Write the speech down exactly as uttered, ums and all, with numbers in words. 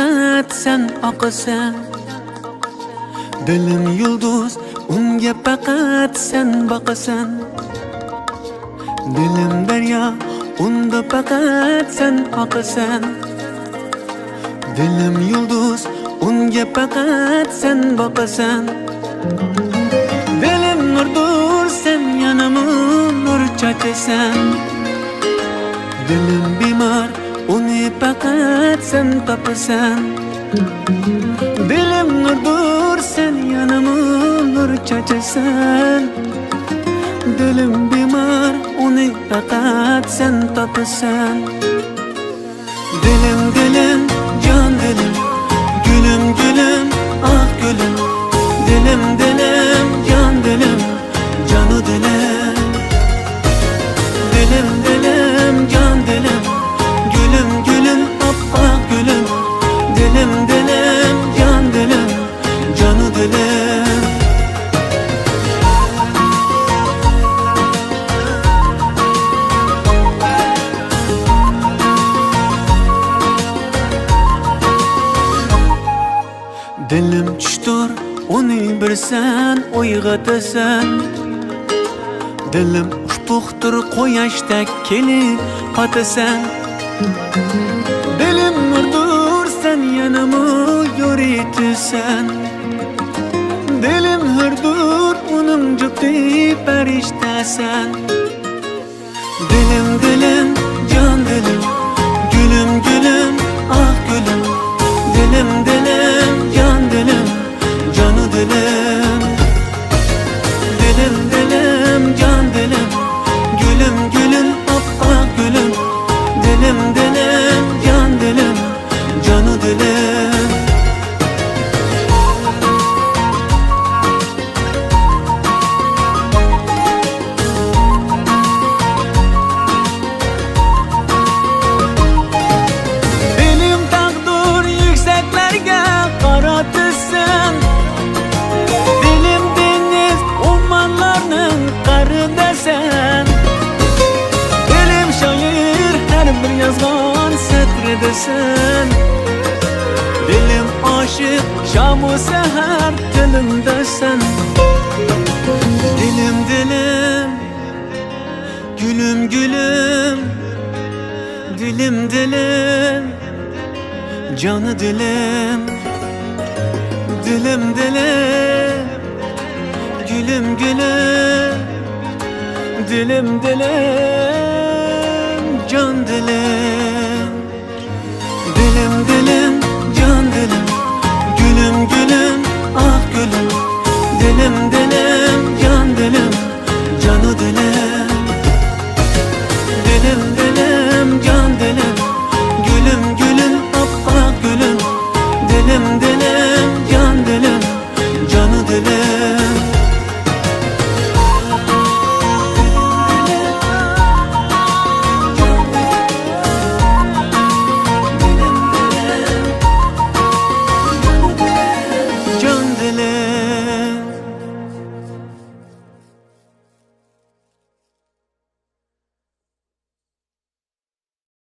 پەقەت سەن ئاقىسەن. دىلىم يۇلدۇز، ئۇنگا پەقەت سەن باقىسەن. دىلىم دەريا، ئۇندا پەقەت سەن ئاقىسەن. دىلىم يۇلدۇز، ئۇنگا پەقەت سەن باقىسەن. دىلىم نۇردۇر، سەن يەنىمۇ نۇر چاچىسەن. دىلىم بىمار، ئۇنى پەقەت سەن تاپىسەن. دىلىم نۇردۇر، سەن يەنىمۇ نۇر چاچىسەن. دىلىم بىمار، ئۇنى پەقەت سەن تاپىسەن. دىلىم، دىلىم، جان دىلىم، گۈلۈم، گۈلۈم، ئاھ گۈلۈم. دىلىم، دىلىم، جان دىلىم، جانۇ دىلىم. دىلىم، دىلىم، جان دىلىم، گۈلۈم، گۈلۈم، ئاپئاق گۈلۈم. دىلىم، دىلىم، جان دىلىم، جانۇ دىلىم. دىلىم چۈشتۇر، ئۇنى بىر سەن ئويغىتىسەن. دىلىم ئۇپۇقتۇر، قۇياشتەك كېلىپ پاتىسەن. دىلىم نۇردۇر، سەن يەنىمۇ يورۇتىسەن. دىلىم ھۆردۇر، ئۇنىڭ جۈپتى پەرىشتەسەن. دىلىم، دىلىم، جان دىلىم، گۈلۈم، گۈلۈم، ئاھ گۈلۈم. دىلىم، دىلىم، جان دىلىم، جانۇ دىلىم. دىلىم، دىلىم، جان دىلىم، گۈلۈم، گۈلۈم، ئاپئاق گۈلۈم. دىلىم، دىلىم، جان دىلىم، جانۇ دىلىم. دىلىم تاغدۇر، يۈكسەكلەرگە قاراتىسەن. دىلىم دېڭىز، ئومانلارنىڭ قەردىسەن. دىلىم شائىر، ھەر بىر يازغان سەترىدىسەن. دىلىم ئاشىق، شامۇ سەھەر دىلىمدىسەن. دىلىم، دىلىم، گۈلۈم، گۈلۈم، دىلىم، دىلىم، جانى دىلىم. دىلىم، دىلىم، گۈلۈم، گۈلۈم، دىلىم، دىلىم، جان دىلىم.